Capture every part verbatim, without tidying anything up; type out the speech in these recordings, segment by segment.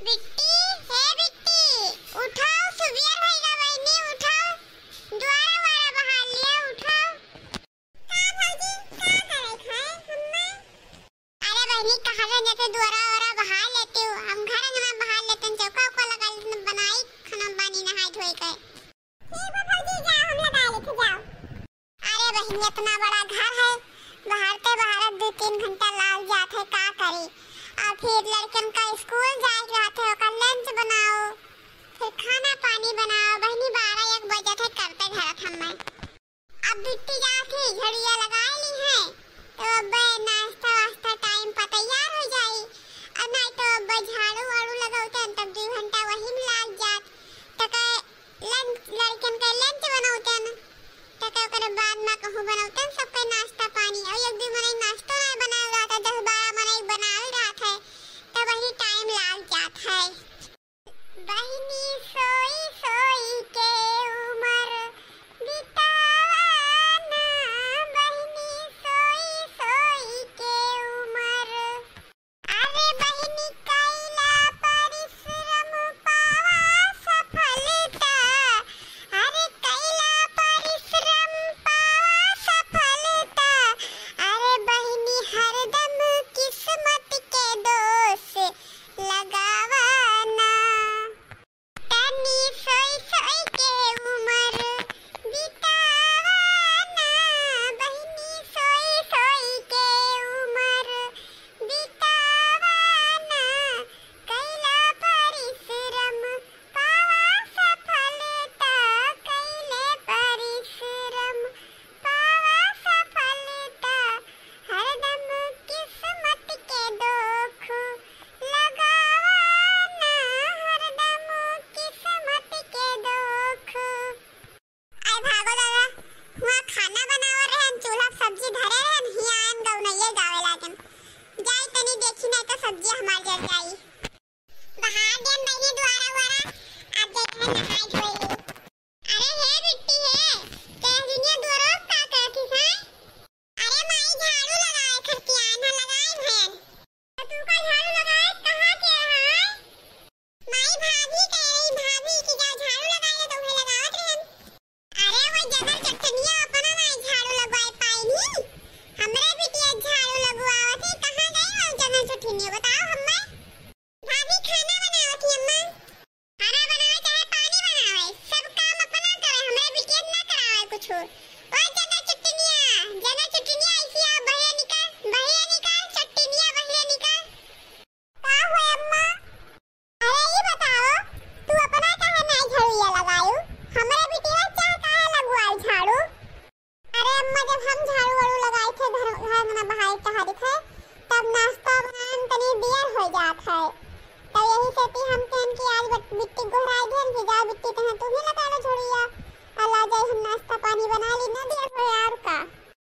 बिट्टी, हे बिट्टी, उठाओ, सुबेर होइगा बहिनी, उठाओ, दुआरा वारा बहार लिया, उठाओ। का भौजी, का करत है हम्मा? अरे बहिनी, कहा जाए जैसे दुआरा वारा बहार लेती हूँ, हम घर अंगना बहार लेते हैं, चौका उका लगा लेते हैं, बनाई खाना पानी नहाए धोए के। ठीक बा भौजी, जाओ, हम लगा लेते, जाओ। अरे बहिनी, इतना बड़ा घर है, बहारते बहारत दो तीन घंटा लाग जात है, का करी? और फिर लड़कन का स्कूल जाए के रहत है, ओकर लंच बनाओ, फिर खाना पानी बनाओ। बहिनी, बारह एक बजत है करते घरत हम्मे। अब बिट्टी जात है, झड़िया लगाए ली है, तो अब नाश्ता वास्ता टाइम पर तैयार हो जाई, और नहीं तो अब झाड़ू वाड़ू लगौते हैं, तब दो घंटा वही में लाग जात। तो कहे, लंच, लड़कन के लंच बनौते हैं, तो के ओकरे बाद में कहूँ बनौते हैं सबके नाश्ता पानी। और एक दो मनई नाश्तो नहीं बनाए रहत है, दस बारह मनई बनाए रहत है, तो वही टाइम लाग जात है। बहिनी सोई सोई के उमर बितावा ना, बहिनी सोई सोई के उमर। अरे बहिनी कइला परिश्रम पावा सफलता, अरे कइला परिश्रम पावा सफलता, अरे बहिनी हरदम किस्मत के दोष लगावा ना। तनी सोई सोई के उमर बितावा ना, बहिनी सोई सोई के उमर बितावा ना, कइला परिश्रम पावा सफलता, कइले परिश्रम पावा सफलता, हरदम किस्मत के दोख लगावा ना, हरदम किस्मत के दोख। आय भागो दादा, हुआं खाना बनावत रहन, चूल्हा सब्जी धरे रहन, हियां आयन गौनैया गावे लागन। जाई तनी देखी, नहीं तो सब्जी हमार जर जाई। बहार देन बहिनी दुआरा उआरा, आप जाई तनी नहाई धोई ली। अरे हे बिट्टी हे, ते दुनिया दुआरा का करत हिस, हैं? अरे माई, झाड़ू लगाए खतियान ह, लगाए भैन। तो तू का झाड़ू लगाए कहाँ के रहा है? माई, भाभी कह रही, भाभी की जाओ झाड़ू लगाए, तो उहे लगावत रहन। अरे वो जगह चटनिया अपना माई झाड़ू लगवाए पाई नहीं, हमरे बिटिया झाड़ू लगवावत है, कहाँ गई वो जगह चटनिया बताओ हम्मे। भाभी खाना बनावत ही अम्मा। खाना बनावे चाहे पानी बनावे, सब काम अपना करे, हमरे बिटिया ना करावे कुछ। ओ जना चुटनिया, जना चुटनिया, ऐसी आ, बहिरे निकल, बहिरे निकल, चुटनिया, बहिरे निकल। का हुए अम्मा? अरे ई बताओ, तू अपना काहे नाई झड़िया लगायू? हमरे बिटिया चाह काहे लगवाई झाड़ू? अरे अम्मा, जब हम झाड़ू वाड़ू लगाए थे, घर, घर अंगना बहारे टहारे थे, तब नाश्ता बनाए में तनी देर हो जात है। तब यही से ती हम कहन कि आज बट-, बिट्टी गोहराए देन कि जा बिट्टी, तहे तू ही लगा लो झड़िया, अल्लाह जाए हम नाश्ता पानी बना ली, ना देर हो यार का।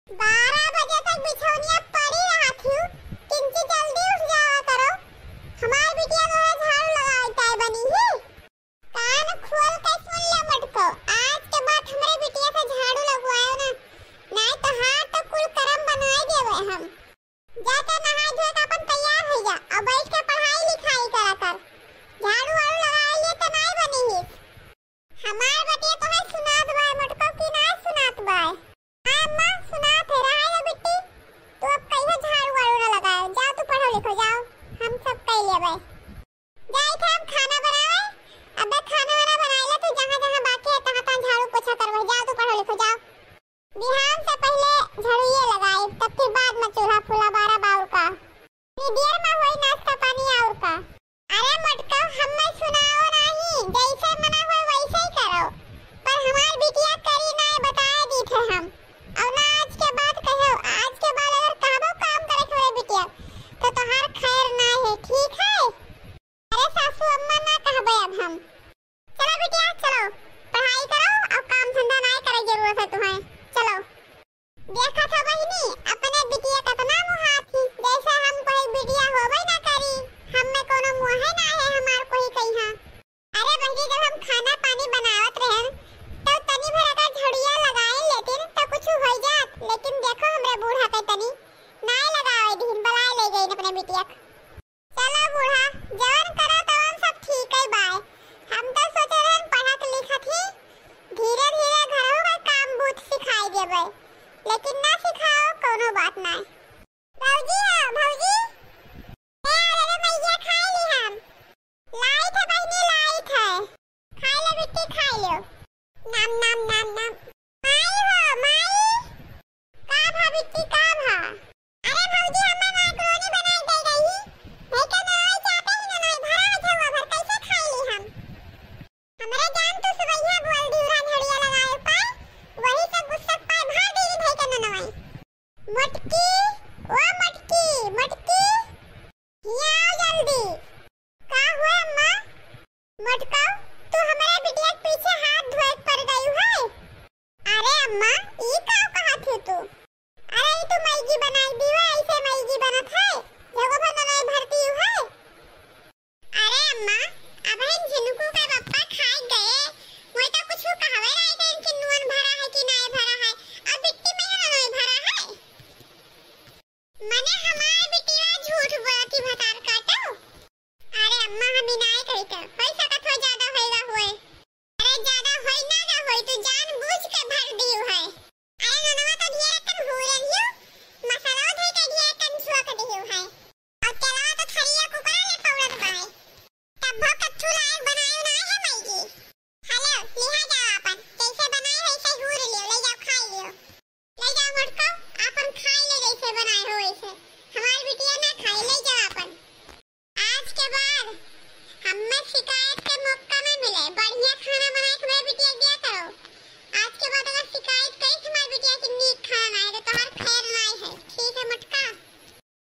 बारह बजे तक बिछौनिया पड़ी रहत हूँ, किंची जल्दी उठ जावा करो। हमार बिटिया तोहरा झाड़ू लगाए ताई बनी ही। कान खोल के सुन ले मोटको, आज के बाद हमरे बिटिया से झाड़ू लगवायो ना, नाई तो हाथ तो कुल करम बनाए देवे हम। जाके नहाए धोए के अपन तैयार हो जा और बैठ के पढ़ाई लिखाई करा कर। झाड़ू वाड़ू लगाए लिए तो नाई बनी ही। हमार बतिया तोहे सुनात बा मोटको की नाई सुनात बा? हाँ अम्मा, सुनात है, रहा है बिट्टी, तू अब कहियो झाड़ू वाड़ू ना लगाए, जाओ तू पढ़ो लिखो जाओ, हम सब कह लेबे। झिनकू का पप्पा खाए गए, वही तो कुछ कहवे रहे थे कि नून भरा है कि नाय भरा है। अब बिट्टी में है नून भरा है। मने हमार बिटिया झूठ बोलती भतार काटो। अरे अम्मा, हम ई नाय कही तो, होई सकत हो ज्यादा होएगा होए। अरे ज्यादा होई ना गा होई, तू जानबूझ के भर दियो है। अरे ननवा तो ढेर कन हो रहियो, मसाला धोई के ढेर कन छुआ के दियो है। और तेलवा तो थरिया कुकरा ले पौड़त बाय। तब भो कत्थू लायक बनायो ना है माई जी। हेलो, लिहा जाओ आपन, जैसे बनाए वैसे हूर लियो, ले जाओ खाई लियो। ले जाओ मोटको, आपन खाई ले जैसे बनाए हो वैसे। हमार बिटिया ना खाई, ले जाओ आपन। आज के बाद हमें शिकायत के मौका ना मिले, बढ़िया खाना बनाए के मेरे बिटिया दिया करो। आज के बाद अगर शिकायत करी कि हमार बिटिया के नीक खाना ना है तो तोहार खैर ना है, ठीक है मोटका?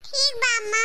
ठीक बा अम्मा,